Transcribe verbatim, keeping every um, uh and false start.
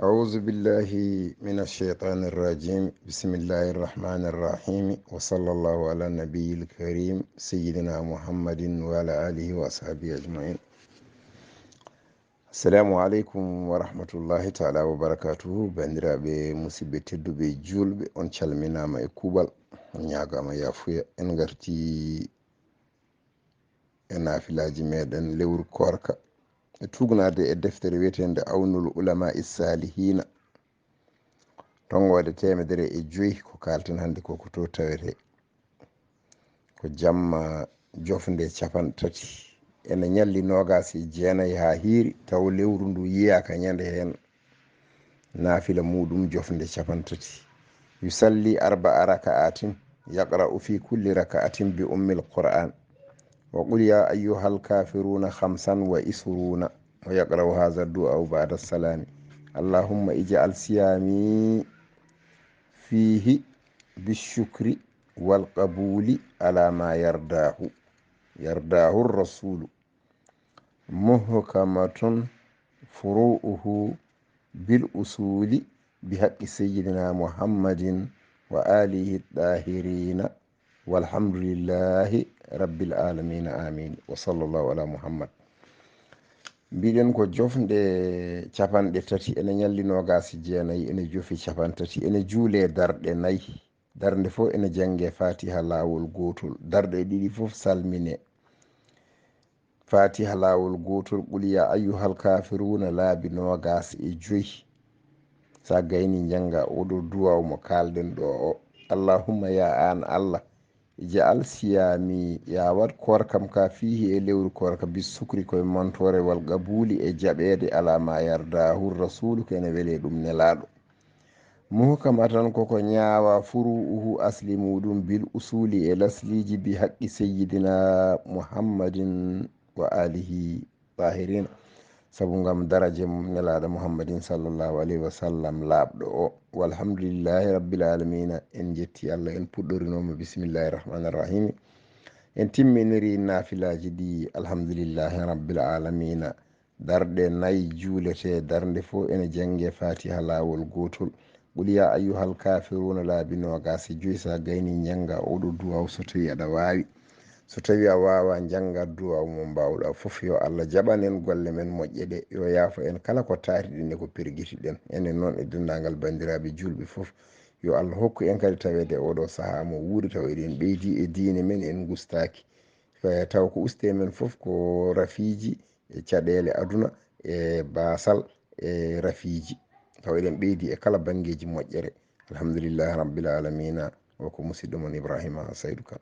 أعوذ بالله من الشيطان الرجيم. بسم الله الرحمن الرحيم. وصلى الله على النبي الكريم سيدنا محمد وعلى آله وأصحابه أجمعين. Assalamu aleykum wa rahmatullahi taala wa barakatuhu. Banndiraaɓe, musidɓe tedduɓe, juulɓe, on calminaama e kuuɓal, on ñaagaama yaafuya. En ngarti e naafilaaji meɗen lewru koorka, e tuugnaade e deftere wiyeteende Awnul Ulama Salihina, tonngoode teemedere e joyi. Ko kaalten hannde ko, ko to tawetee. Ko jamma jofnde capanɗe tati, ene ñalli noogaas e jeenayi haa hiiri, taw lewru ndu yiyaaka ñande heen. Naafila muuɗum jofnde capanɗe tati. Yusalli arba'a raka'atin, yaqra'u fi kulli raka'atin bi ummil Qur'an. Wa qul ya ayyuhal kafiruna khamsan wa isruna. Wa yaqra'u hadha du'a ba'da salami. Allahumma ij'al siyami fihi bishukri wal qabuli ala ma yardahu, yardahu rasulu. Muhkamatun furu'uhu bil usuli bi haqqi sayyidina Muhammadin wa alihi ɗahirina, walhamdulillahi rabbil alamina, amin, wa sallallahu ala Muhammad. Mbiɗen ko jofnde capanɗe tati, ene ñalli noogaas e jeenayi, ene jofi capanɗe tati, ene juule darɗe nayi. Darnde fof ene jannge Fatiha laawol gootol. Darɗe ɗiɗi fof salmine. Fatiha laawol gootol, qul ya ayyuhal kafiruna laabi noogaas e joyi. Sa gayni njannga oɗo duwaaw mo kaalɗen ɗo o. Allahumma, ya aan Allah, ij'al siyami, ya waɗ koorkam ka, fihi, e lewru koorka, bi sukri, koye montoore, wal qabuli, e jaɓeede, ala ma yardahu rasulu, ko ene wele ɗum nelaaɗo. Muhkamatan, koko ñaawa, furu'uhu, asli muɗum, bil usuli, e lasliiji, bi haqqi sayyidina Muhammadin wa alihi tahirina, sabu ngam daraje mum, nelaaɗo Muhammadin sallallahu alayhi wa sallam, laaɓɗo o. Walhamdulillahi rabbil alamina, en jetti Allah, en puɗɗorinooma bismillahi rahmani rahimi, en timminiri naafilaaji ɗi alhamdulillahi rabbil alamina. Darɗe nayi juulete, darnde fof ene jannge Fatiha laawol gootol. Qul ya ayyuhal kafiruna laabi noogaas e joyi, sa gayni njannga oɗo duwaaw so tawi aɗa waawi. So tawi a waawa, njannga duwaaw mo mbaawɗa fof. Yo Allah jaɓan en golle men moƴƴe ɗe, yo yaafo en kala ko taariɗen e ko pergitiɗen. Enen noon e denndaangal banndiraaɓe juulɓe fof, yo Allah hokku en kadi taweede oɗo sahaa mo wuuri taw eɗen ɓeydi e diine men, en ngustaaki. Eh, taw ko usti e men fof ko rafiiji e caɗeele aduna e baasal e rafiiji. Taw eɗen ɓeydi e kala banngeeji moƴƴere. Alhamdulillahi rabbil alamina. O ko musidɗo mon Ibrahima Saydu Kan.